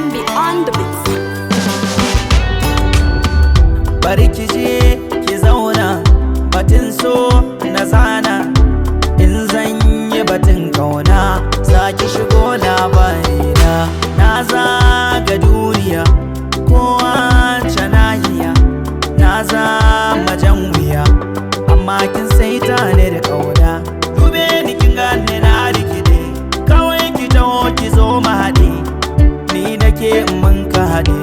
MB on the beats. Bari ki je ki zauna, batun so na zana. In zan yi batun kauna, za ki shigo labarina. Na zaga duniya, kowa nahiya, na zama jan wuya, amma kin saita ne da kauna. Dube ni kin gane na rikide, kawai ki taho ki zo mu haɗe. Ni nake mun ka haɗe,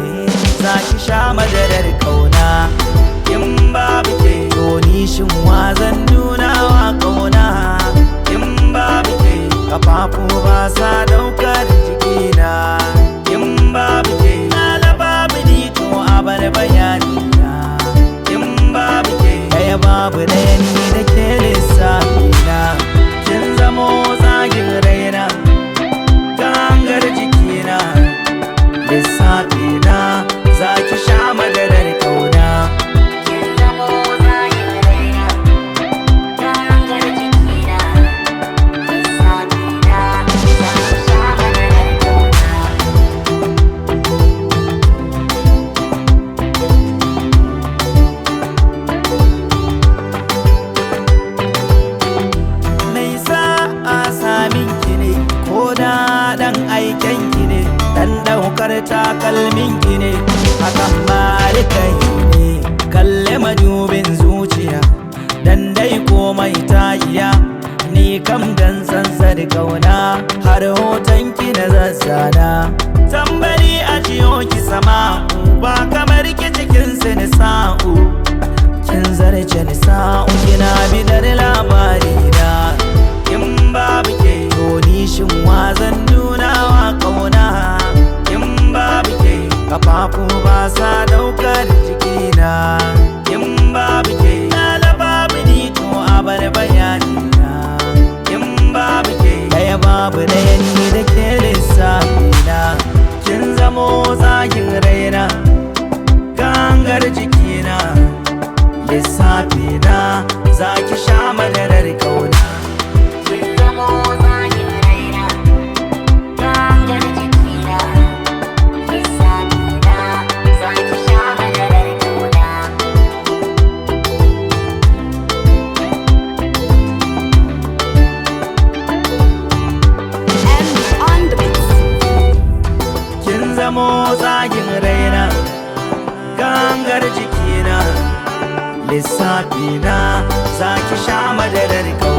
za ki sha madarar kauna. In babu ke, to ni shin wazan nuna wa kauna? In babu ke, kafafu ba sa daukar jikina. In babu ke, na babu ni, to a bar bayani na. In babu ke, ɗaya babu ɗaya ni da ke lissafi na. Kin zamo zagin raina, gangar jikina, lissafi na, za ki sha madarar kauna. Mai sa'a samin ki ne, ko da dan aiken ki ne, dan daukar takalmin ki ne, hakan ma rikai ne. Kalle madubin zuciya, dan dai komai ta iya. Ni kam dan sansar kauna, har hoton ki na zazzana. Tambari a jiyo ki sama, ba kamar ki cikin sani sa'u. Kin zarce ni sa'u, kina bidar labari na. In babu ke, to ni shin wazan nuna wa kauna? In babu ke, kafafu ba sa daukar jikina. In babu ke, na babu ni, to a bar bayani na. In babu ke, ɗaya babu ɗaya ni da ke lissafi na. Kin zamo zagin raina, gangar jikina, lissafi na, za ki sha madarar kauna. MB on the beats. Kin zamo zagin raina, gangar jikina, lissafi na, za ki sha madarar kauna.